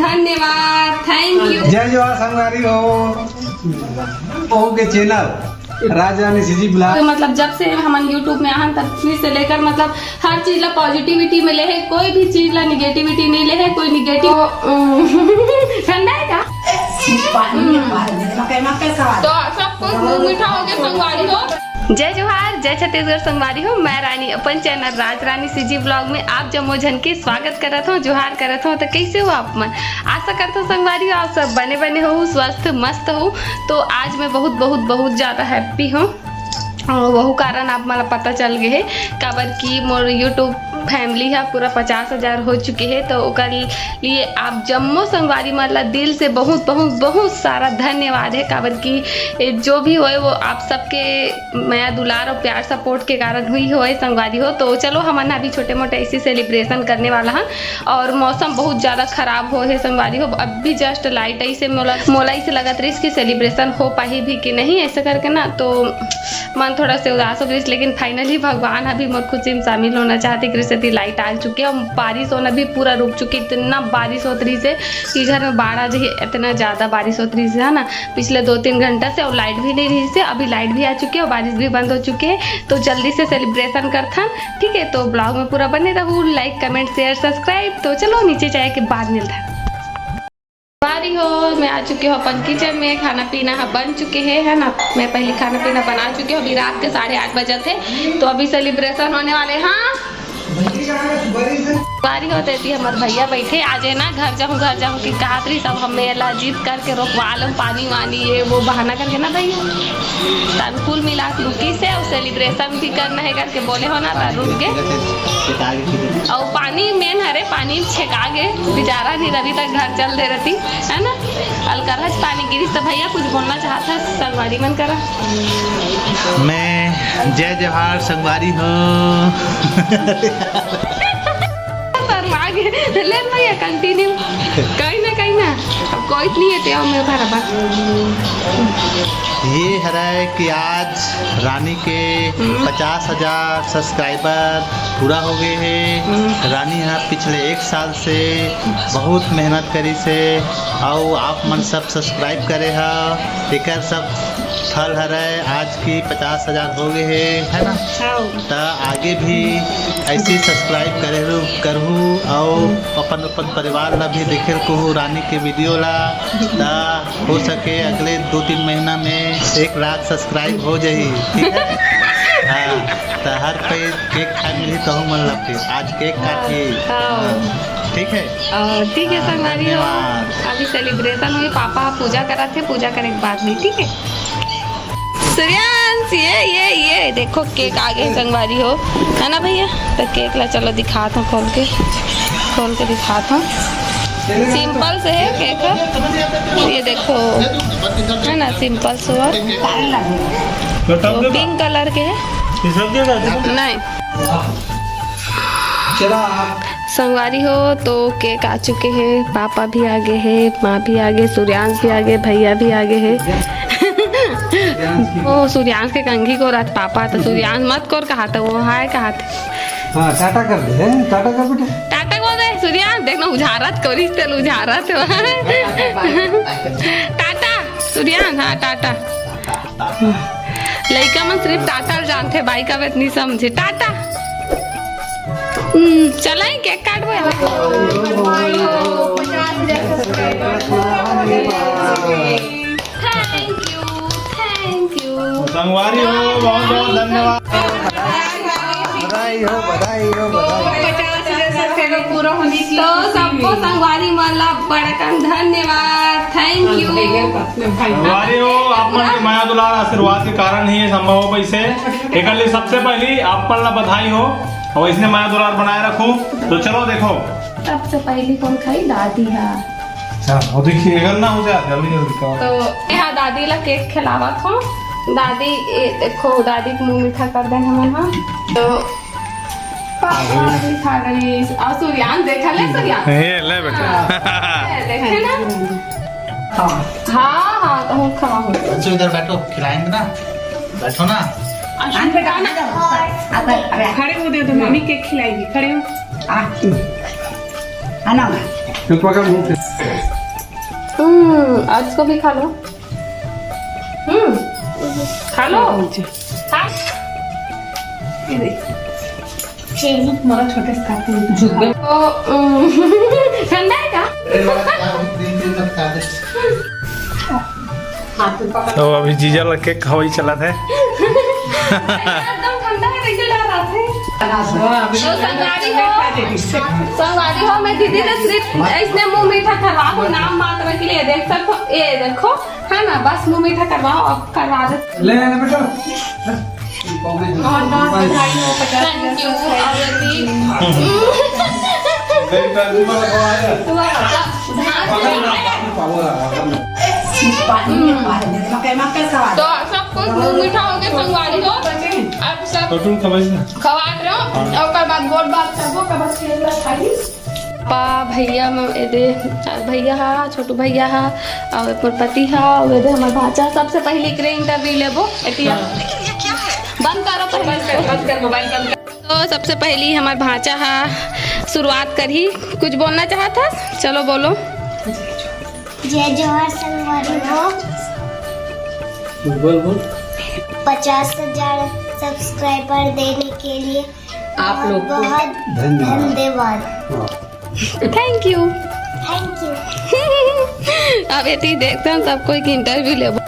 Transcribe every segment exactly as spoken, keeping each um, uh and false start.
धन्यवाद, thank you। जय जोहार संगवारी हो, ओहू के चैनल राज रानी सीजी ब्लॉग। तो मतलब जब से हमन YouTube में आहन तब से लेकर मतलब हर चीज ला पॉजिटिविटी में ले हे, कोई भी चीज ला निगेटिविटी नहीं ले हे, कोई निगेटिव ठंडा है क्या? पानी में पानी में मकई, मकई सवाल। तो सब कुछ मुंह मीठा हो गया संगवारी हो। जय जोहार, जय छत्तीसगढ़ संगवारी हो। मैं रानी अपन चैनल राज रानी सीजी ब्लॉग में आप जम्मो झन के स्वागत करत हूँ, जोहार करत हूँ। तो कैसे हो आप मन? आशा करत हूँ संगवारी हो आप सब बने बने हो, स्वस्थ मस्त हो। तो आज मैं बहुत बहुत बहुत ज्यादा हैप्पी हूँ। अ, वहू कारण आप मन ला पता चल गए हे, काबर कि मोर YouTube फैमिली हा पूरा पचास हजार हो चुके हे। तो ओकर लिए आप जम्मो संगवारी मन ला दिल से बहुत बहुत बहुत सारा धन्यवाद है, काबर कि ए, जो भी होए वो आप सबके मया दुलार और प्यार सपोर्ट के कारण हुई होए संगवारी हो। तो चलो हमन अभी छोटे मोटे ऐसी सेलिब्रेशन करने वाला हन। और मौसम बहुत ज्यादा खराब हो हे संगवारी हो। अभी जस्ट लाइट आई से मोला मोला इसे लगत रहिस कि सेलिब्रेशन हो पाही भी कि नहीं, ऐसे करके ना तो मन थोड़ा से उदास हो गइस, लेकिन फाइनली भगवान अभी मोर खुशी में शामिल होना चाहते, एकरे सेती लाइट आ चुके और बारिश होना भी पूरा रुक चुके। इतना बारिश होत रहिस हे कि घर में बाढ़ आ जाही, इतना ज्यादा बारिश होत रहिस हे ना पिछले दो तीन घंटा से, और लाइट भी नहीं रहिस हे। अभी लाइट भी आ चुके और बारिश भी बंद हो चुके हैं। तो जल्दी से सेलिब्रेशन करथन, ठीक है? तो ब्लॉग में पूरा बने रहू, लाइक, कमेंट, शेयर, सब्सक्राइब। तो चलो नीचे जाए के बाद मिलता है। संगवारी हो, मैं आ चुके हूँ अपन किचन में, खाना पीना ह बन चुके हे, है ना। मैं पहले खाना पीना बना चुके हूँ, अभी रात के साढ़े आठ बजे थे, तो अभी सेलिब्रेशन होने वाले। हाँ, संगवारी हो, देती हमर भैया बैठे, आज है ना घर जाऊँ, घर जाऊँ कि कहत रही, सब हमें एला जिद करके रोकवा लो, पानी वानी ये वो बहाना करके ना भैया। तन कुल मिला के रुकी से और सेलिब्रेशन भी करना है करके बोले हो ना, त रुक के। और पानी मेन हरे, पानी छेका गे, बेचारा नहीं रही तक घर चल दे रहती, है ना। अलकरहच पानी गिरिस। तो भैया कुछ बोलना चाहत है संगवारी मन करा? मैं जय जोहार संगवारी हो। शर्मा गे। ले भैया कंटिन्यू। कहीं ना कहीं ना, अब कोई नहीं है, ते मैं भरा बा। ये हरे कि आज रानी के हम्म। पचास हजार सब्सक्राइबर पूरा हो गए हैं। हम्म। रानी हा पिछले एक साल से बहुत मेहनत करी से, आओ आप मन सब सब्सक्राइब करे हा, एकर सब फल हरे। आज की पचास हजार हो गए हैं, है ना? हाँ। त आगे भी ऐसे सब्सक्राइब करे रहू, करहू, और अपन अपन परिवार ला भी देखे रहू रानी के वीडियो ला। त हो सके अगले दो तीन महीना में एक लाख सब्सक्राइब हो जाही, ठीक है? हाँ, त हर कोई केक खाए मिलही, तहू मन ला फिर आज केक काटही। हाँ। हाँ, ठीक है? अ, ठीक है, हाँ, संगवारी हो। धन्यवाद। अभी सेलिब्रेशन हुई, पापा पूजा करत हे, पूजा करे के बाद में, ठीक है? सूर्यांश, ये, ये, ये देखो केक आ गए संगवारी हो, है ना भैया? तो केक ला चलो दिखात हूँ खोल के, खोल के दिखात हूँ। सिंपल से है केक, ये देखो, है ना, सिंपल से हुआ। तो पिंक कलर के है। नहीं। संगवारी हो, तो केक आ चुके हैं, पापा भी आ गए हैं, माँ भी आ गए, सूर्यांश भी आ गए, भैया भी आ गए हैं। ओ, सूर्यांश के कंघी कोरत पापा, तो सूर्यांश मत कोर कहा था, वो हाय कहा था। हाँ, टाटा कर दे, हैं? टाटा कर बेटा। टाटा को दे, सूर्यांश, देखना उझारत कोरिस तेल उझारत। टाटा, सूर्यांश, हाँ, टाटा। लइका मन सिर्फ टाटा ल जानथे, बाई का बात नहीं समझे। टाटा। हम्म, चलाई cake काटबो। Thank you, thank you। संगवारी हो, बहुत बहुत धन्यवाद। बधाई हो, बधाई हो, बधाई। पचास हजार सब्सक्राइबर पूरा होने की तो खुशी सबको में। संगवारी मन ला बड़कन धन्यवाद, thank you। संगवारी हो, आप मन के मया दुलार आशीर्वाद के कारण ही ये संभव हो पाइसे। एकर लिए सबसे पहली आप मन ला बधाई हो और इसने मया दुलार बनाए रखो। तो चलो देखो, सबसे पहली कौन खाई? दादी हा। हाँ, वो देखिए, एकर ना हो जाए, जल्दी जल्दी खाओ। तो यहाँ दादी ला केक खिलावत हो। दादी, ये देखो, दादी के मुंह मीठा कर दे हमन हा। तो पापा भी खा गई। और सूर्यांश देखा ले, सूर्यांश। ये ले बेटा। हाँ, देखे ना? हाँ। हाँ, हाँ, तो हम खावा हो। बच्चों इधर बैठो, खिलाएंगे ना, बैठो ना। आन बेटा, आन। अबे, अबे। खड़े हो दे तो मम्मी केक खिलाएगी, खड़े हो। आ, आना। पकड़ मुंह पे। हम्म, आज को भी खा लो। हम्म, खा लो। खा। ये देख। चेरी। मोला छोटे से खाते हैं। झुकबे। ओ, उम, ठंडा है का? अरे वाह, क्या दिन दिन तक खा दे। हाथ में पकड़। तो अभी जीजा लग के खवाई चलत हे। एकदम ठंडा है, कैसे डर रहा था? तो संगवारी हो, संगवारी हो, मैं दीदी ने सिर्फ इसने मुंह मीठा करवा को नाम मात्र के लिए देख सकते हो। ये देखो, है ना, बस मुंह मीठा करवाओ, अब करवा दे। ले, ले, ले, बेटा। बहुत, बहुत बधाई हो, पचास। Thank you, Avanti. मेरी पहली बार हुआ है। हुआ, हुआ। पकड़ ना, पानी पाओ, पानी। तो सब कुछ मुंह मीठा हो गया, संगवारी हो। अब सब छोटू खवाई ना। खवा रहे हो, और ओकर बाद गोट बात करबो, ओकर बाद फिर खाई। पापा, भैया, म-, एदे, भैया हा, छोटू भैया हा, और मोर पति हा, और एदे हमर भांचा। सबसे पहले एकरे interview लेबो, एतिया। हाँ। बंद करो पहले। बंद कर, बंद कर, mobile बंद कर। तो सबसे पहली हमर भांचा हा शुरुआत करही, कुछ बोलना चाहत हस? चलो बोलो। जय जोहार संगवारी हो। बोल, बोल। पचास हजार subscriber देने के लिए आप लोग को बहुत धन्यवाद। धन्यवाद। हाँ। Thank you। Thank you। अब एती देखथन सब कोई के interview लेबो।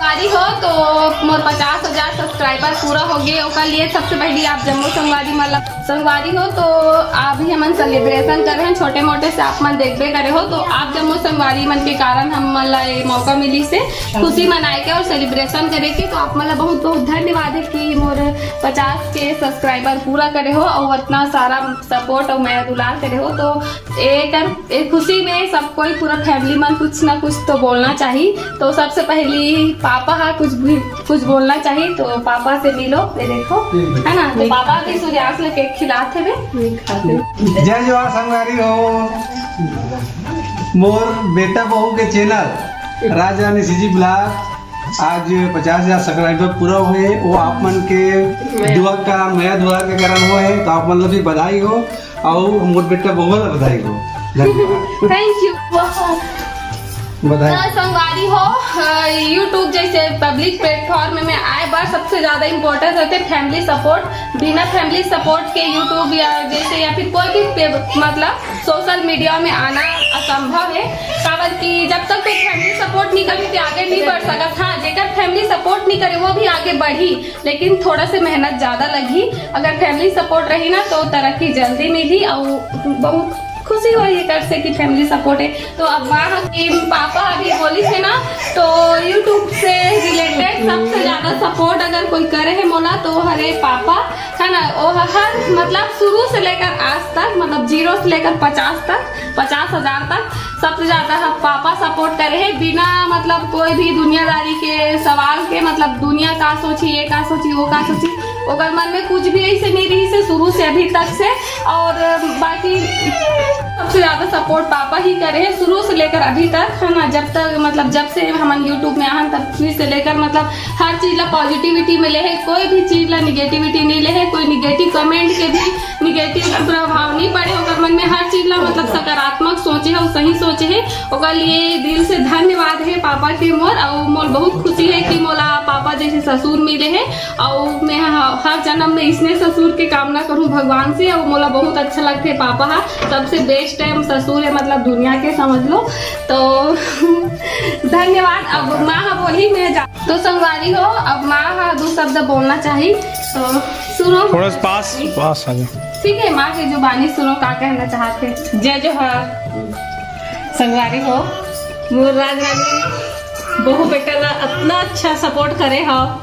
संगवारी हो, तो मोर पचास हजार subscriber पूरा हो गए, ओकर लिए सबसे पहली आप जम्मो संगवारी मन ला, संगवारी हो, तो अभी हमन celebration करे हन, छोटे मोटे से आप मन देखबे करे हो, तो आप जम्मो संगवारी मन के कारण हमन ला ये मौका मिलिस हे खुशी मनाए के और celebration करे के। तो आप मन ला बहुत बहुत धन्यवाद हे कि मोर पचास के subscriber पूरा करे हो और इतना सारा support और मया दुलार करे हो। तो एकर, ए खुशी में सब कोई, पूरा family मन कुछ ना कुछ तो बोलना चाहिए। तो सबसे पहली पापा हा कुछ भी, कुछ बोलना चाहिए, तो पापा से मिलो, ये देखो, है ना? तो पापा भी सूर्यास्त ले cake खिलात हे बे। जय जोहार संगवारी हो, मोर बेटा बहू के channel राज रानी CG vlog आज पचास हजार subscriber पूरा होए, वो आप मन के दुआ का, मया दुआ के कारण होए, तो आप मन ला भी बधाई हो। अउ मोर बेटा बउआ ला बधाई हो। धन्यवाद। Thank you। बधाई। तो संगवारी हो, अ, YouTube जैसे public platform में आए बर सबसे ज्यादा important होथे family support। बिना family support के YouTube या जैसे या फिर कोई भी पे-, मतलब social media में आना असंभव है, काबर कि जब तक कोई family support नहीं करही, तो आगे नहीं बढ़ सकत। हाँ, जेकर family support नहीं करे, वो भी आगे बढ़ही, लेकिन थोड़ा से मेहनत ज्यादा लगही। अगर family support रही ना, तो तरक्की जल्दी मिलही अउ बहुत खुशी होही एकर से कि family support है। तो अब वहाँ के पापा अभी बोली थे ना, तो YouTube से related सबसे ज्यादा support अगर कोई करे है मोला, तो हरे पापा, है ना, वो हर, मतलब, शुरू से लेकर आज तक, मतलब, zero से लेकर पचास तक, पचास हजार तक, सबसे ज्यादा ह-, पापा support करे है, बिना, मतलब, कोई भी दुनियादारी के सवाल के, मतलब, दुनिया का सोची, ये का सोची, वो का सोची, ओकर मन में कुछ भी ऐसे नहीं रही से शुरू से अभी तक से। और बाकी सबसे ज्यादा support पापा ही करे है शुरू से लेकर अभी तक, है ना। जब तक, मतलब, जब से हमन YouTube में आहन, तब से लेकर, मतलब, हर चीज ला positivity में ले है, कोई भी चीज ला negativity नहीं ले है, कोई negative comment के भी negative प्रभाव नहीं पड़े ओकर मन में। हर चीज ला, मतलब, सकारात्मक सोचे है, सही सोचे है, ओकर लिए दिल से धन्यवाद है पापा के मोर। और मोर बहुत खुशी है कि मोला पापा जैसे ससुर मिले है, और मैं ह-, हर जन्म में इसने ससुर के कामना करूँ भगवान से। और मोला बहुत अच्छा लगते पापा हा, सबसे best है ससुर है, मतलब, दुनिया के, समझ लो। तो धन्यवाद। अब माँ हा बोली, मैं जा तो संगवारी हो, अब माँ हा दू शब्द बोलना चाही, तो सुनो। थोड़ा सा पास, पास आ जाओ। ठीक है, माँ के जुबानी सुनो, का कहना चाहत हे। जय जोहार। संगवारी हो, मोर राज रानी बहू बेटा ला अतना अच्छा support करे हो,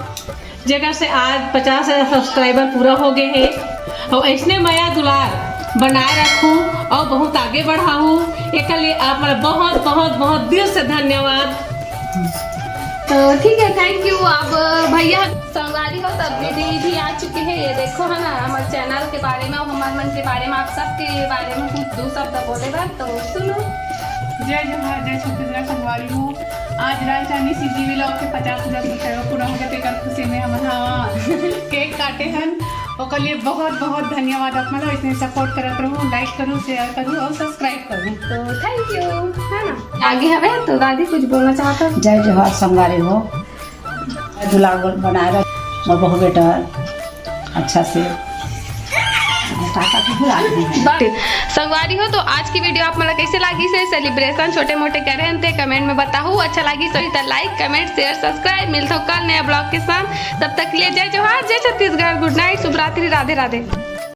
जेकर से आज पचास हजार subscriber पूरा हो गए हे। और ऐसने मया दुलार बनाए रखू और बहुत आगे बढ़ाऊ, एकर लिए आप मन बहुत, बहुत, बहुत दिल से धन्यवाद। तो ठीक है, thank you। अब भैया संगवारी हो, तब दीदी भी आ चुके हैं। ये देखो, है ना, हमारे channel के बारे में और हमारे मन के बारे में, आप सबके बारे में कुछ दू शब्द बोले बर, तो सुनो। जय जोहार, जय छत्तीसगढ़ संगवारी हो। आज राजधानी CG vlog के पचास हजार subscriber पूरा हो गए, तेकर खुशी में हमन हा cake काटे हन। ओकर लिए बहुत बहुत धन्यवाद। आप मन ऐसने सपोर्ट करत रहू, लाइक करू, शेयर करू और सब्सक्राइब करू। तो थैंक यू, है ना? आगे हवे तो दादी कुछ बोलना चाहता? जय जोहार संगवारी हो, दुलार बनाए रख मोर बहू बेटा अच्छा से। काका की बुला रही है। संगवारी हो, तो आज की वीडियो आप मन ला कैसे लागिस हे? सेलिब्रेशन छोटे मोटे करे हन ते कमेंट में बताहू। अच्छा लागिस होही त लाइक, कमेंट, शेयर, सब्सक्राइब। मिलथो कल नया ब्लॉग के साथ। तब तक के लिए जय जोहार, जय छत्तीसगढ़, गुड नाइट, शुभ रात्रि, राधे राधे।